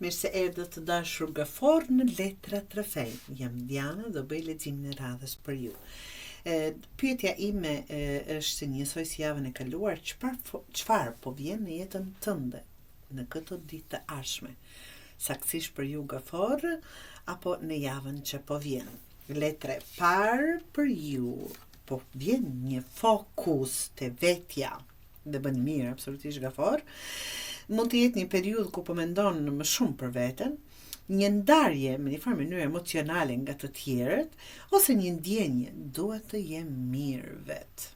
Mirë se erdhët të dashur gaforrë në Letrat Rrëfejnë. Jam Diana, do bëj leximin e radhës për ju. E, pyetja ime e, është njësoj si javën e kaluar, çfarë çfarë po vjen në jetën tënde në këto ditë të ardhshme? Saktësisht për ju gaforrë apo në javën që po vjen? Letra e parë për ju po vjen një fokus te vetja dhe bën mirë absolutisht gaforrë. Mund të jetë një periudhë ku po mendon më shumë për veten, një ndarje me një farë mënyrë emocionale nga të tjerët ose një ndjenjë dua të jem mirë vetë.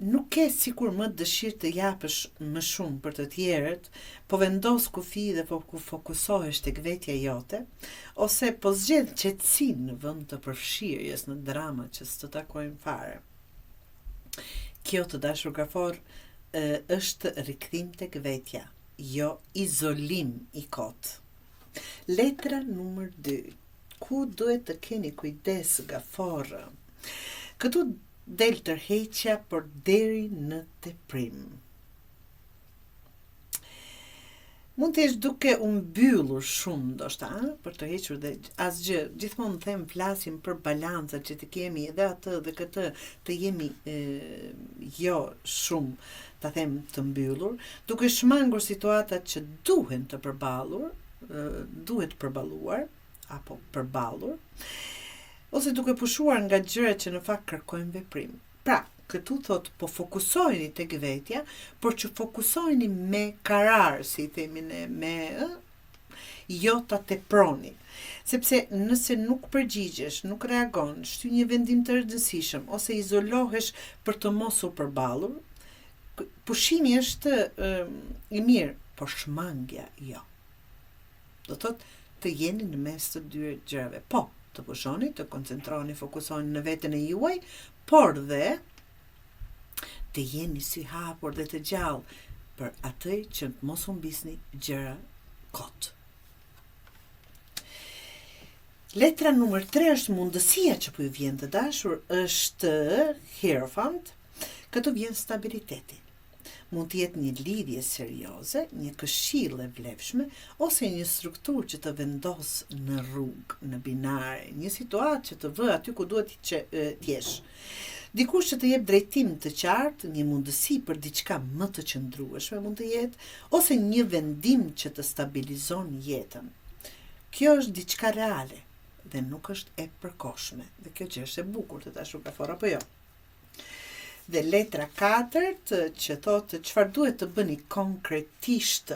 Nuk ke sikur më dëshirë të japësh më shumë për të tjerët, po vendos kufi dhe po fokusohesh tek vetja jote, ose po zgjedh qetësinë në vend të përfshirjes në drama që s'të takojnë fare. Kjo të dashur gaforrë është rikthim tek vetja, jo izolim i kotë. Letra numër 2. Ku duhet të keni kujdes gaforrë? Këtu del tërheqja por deri në teprim. Mund të jesh duke u mbyllur shumë ndoshta, ëh, për të hequr dhe asgjë. Gjithmonë them flasim për balancat që të kemi edhe atë dhe këtë, të jemi e, jo shumë, ta them, të mbyllur, duke shmangur situatat që duhen të përballur, duhet përballuar apo përballur, ose duke pushuar nga gjërat që në fakt kërkojnë veprim. Pra, këtu thotë po fokusoheni tek vetja, por që fokusoheni me karar, si i themi ne, me ë, jo ta teproni. Sepse nëse nuk përgjigjesh, nuk reagon, shtyn një vendim të rëndësishëm ose izolohesh për të mos u përballur, pushimi është ë, i mirë, por shmangia jo. Do thotë të jeni në mes të dy gjërave. Po, të pushoni, të koncentroheni, fokusoheni në veten e juaj, por dhe të jeni syhapur dhe të gjallë për atë që të mos humbisni gjëra kot. Letra numër 3 është mundësia që po ju vjen të dashur, është Hierophant. Këtu vjen stabiliteti. Mund të jetë një lidhje serioze, një këshillë e vlefshme ose një strukturë që të vendos në rrugë, në binare, një situatë që të vë aty ku duhet që të jesh. Dikush që të jep drejtim të qartë, një mundësi për diçka më të qëndrueshme mund të jetë, ose një vendim që të stabilizon jetën. Kjo është diçka reale dhe nuk është e përkohshme. Dhe kjo gjë është e bukur të dashur gaforrë apo jo. Dhe letra katërt që thotë çfarë duhet të bëni konkretisht.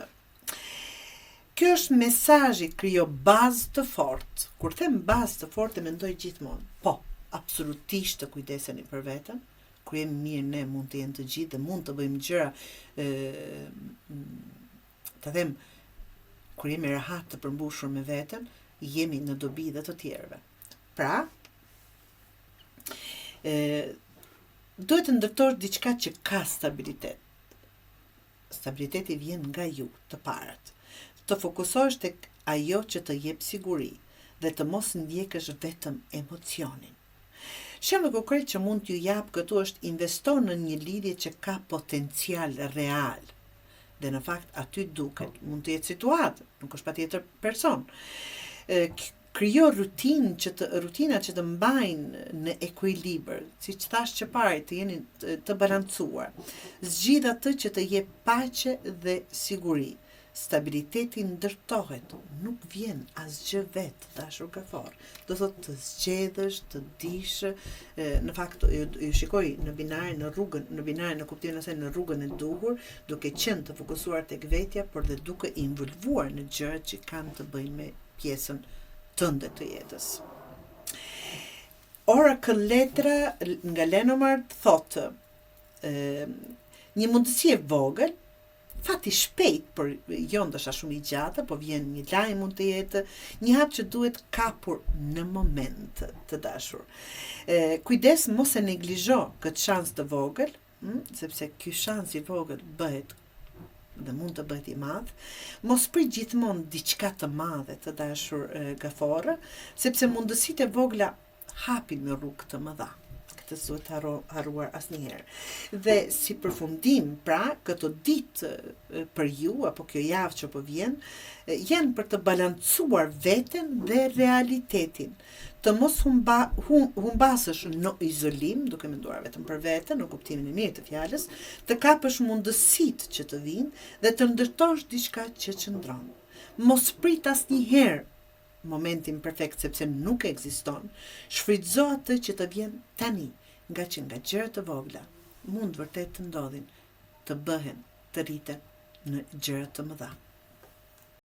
Kjo është mesazhi krijo bazë të fortë. Kur them bazë të fortë e mendoj gjithmonë. Po, absolutisht të kujdeseni për veten. Kur jemi mirë ne mund të jenë të gjithë dhe mund të bëjmë gjëra ë të them kur jemi rehat të përmbushur me veten, jemi në dobi dhe të tjerëve. Pra, E, duhet të ndërtosh diçka që ka stabilitet. Stabiliteti vjen nga ju, të parët. Të fokusohesh tek ajo që të jep siguri dhe të mos ndjekësh vetëm emocionin. Shembull konkret që mund t'ju jap këtu është investo në një lidhje që ka potencial real. Dhe në fakt aty duket, mund të jetë situatë, nuk është patjetër person. E, Krijo rutinë që të rutina që të mbajnë në ekuilibër, siç thashë që pari, të jeni të, të balancuar. Zgjidh atë që të jep paqe dhe siguri. Stabiliteti ndërtohet, nuk vjen asgjë vetë, të dashur gaforrë. Do thotë të zgjedhësh, të dish, në fakt ju, ju shikoj në binare në rrugën, në binare në kuptimin e asaj në rrugën e duhur, duke qenë të fokusuar tek vetja, por dhe duke involvuar në gjërat që kanë të bëjnë me pjesën tënde të jetës. Oracle letra nga Lenormand thotë, një mundësi e vogël, fat i shpejt, por jo ndoshta shumë i gjatë, po vjen një lajm mund të jetë, një hap që duhet kapur në moment të dashur. E, kujdes mos e neglizho këtë shans të vogël, hm, sepse ky shans i vogël bëhet dhe mund të bëhet i madh, mos prit gjithmonë diçka të madhe të dashur gaforrë, sepse mundësitë e vogla hapin rrugë të mëdha. Këtë s'duhet harruar asnjëherë. Dhe si përfundim, pra, këto ditë për ju apo kjo javë që po vjen, janë për të balancuar veten dhe realitetin. Të mos humba, hum, humbasësh në izolim, duke menduar vetëm për veten, në kuptimin e mirë të fjalës, të kapësh mundësitë që të vijnë dhe të ndërtosh diçka që qëndron. Mos prit asnjëherë momentin perfekt sepse nuk ekziston, shfrytëzo atë që të vjen tani, ngaqë nga gjëra të vogla mund vërtet të ndodhin, të bëhen, të rriten në gjëra të mëdha.